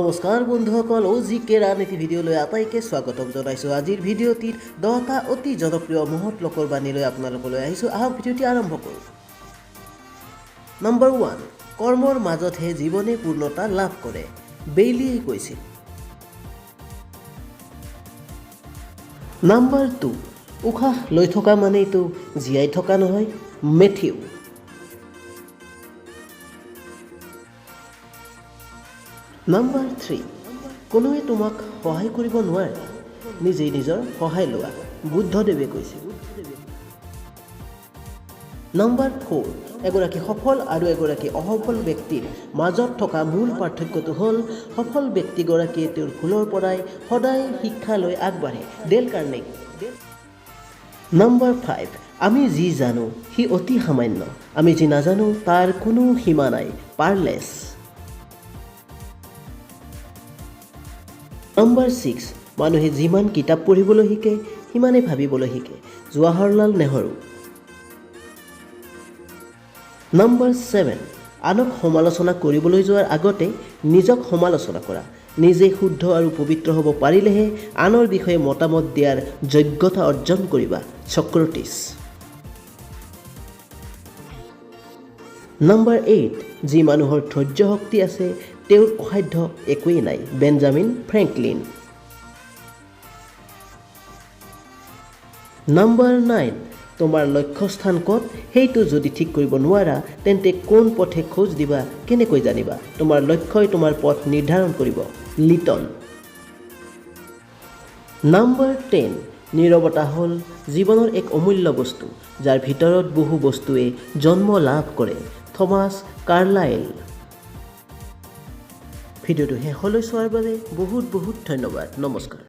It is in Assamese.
নমস্কাৰ বন্ধুসকল, অ' জি কে ৰাজনীতি ভিডিঅ'লৈ আটাইকে স্বাগতম জনাইছোঁ। আজিৰ ভিডিঅ'টিত 10টা অতি জনপ্ৰিয় মহৎ লোকৰ বাণী লৈ আপোনালোকলৈ আহিছোঁ। আহক, ভিডিঅ'টি আৰম্ভ কৰোঁ। নম্বৰ 1, কৰ্মৰ মাজতহে জীৱনে পূৰ্ণতা লাভ কৰে, বেইলিয়ে কৈছিল। নম্বৰ 2, উশাহ লৈ থকা মানেইতো জীয়াই থকা নহয়, মেথিউ। নম্বৰ 3, কোনোৱে তোমাক সহায় কৰিব নোৱাৰে, নিজেই নিজৰ সহায় লোৱা, বুদ্ধদেৱে কৈছিল। নম্বৰ 4, এগৰাকী সফল আৰু এগৰাকী অসফল ব্যক্তিৰ মাজত থকা মূল পাৰ্থক্যটো হ'ল সফল ব্যক্তিগৰাকীয়ে তেওঁৰ ভুলৰ পৰাই সদায় শিক্ষা লৈ আগবাঢ়ে, ডেল কাৰ্নেগী। নম্বৰ 5, আমি যি জানো সি অতি সামান্য, আমি যি নাজানো তাৰ কোনো সীমা নাই, পাৰ্লেছ। নম্বৰ 6, মানুহে যিমান কিতাপ পঢ়িবলৈ শিকে সিমানেই ভাবিবলৈ শিকে, জৱাহৰলাল নেহৰু। নম্বৰ 7, আনক সমালোচনা কৰিবলৈ যোৱাৰ আগতে নিজক সমালোচনা কৰা। নিজে শুদ্ধ আৰু পবিত্ৰ হ'ব পাৰিলেহে আনৰ বিষয়ে মতামত দিয়াৰ যোগ্যতা অৰ্জন কৰিবা, চক্ৰটিছ। নম্বৰ 8, যি মানুহৰ ধৈৰ্য শক্তি আছে তেওঁৰ অসাধ্য একোৱেই নাই, বেঞ্জামিন ফ্ৰেংকলিন। নম্বৰ 9, তোমাৰ লক্ষ্যস্থান ক'ত সেইটো যদি ঠিক কৰিব নোৱাৰা তেন্তে কোন পথে খোজ দিবা কেনেকৈ জানিবা? তোমাৰ লক্ষ্যই তোমাৰ পথ নিৰ্ধাৰণ কৰিব, লিটন। নম্বৰ 10, নীৰৱতা হ'ল জীৱনৰ এক অমূল্য বস্তু যাৰ ভিতৰত বহু বস্তুৱে জন্ম লাভ কৰে, থমাছ কাৰ্লাইল। ভিডিঅ'টো শেষলৈ চোৱাৰ বাবে বহুত বহুত ধন্যবাদ। নমস্কাৰ।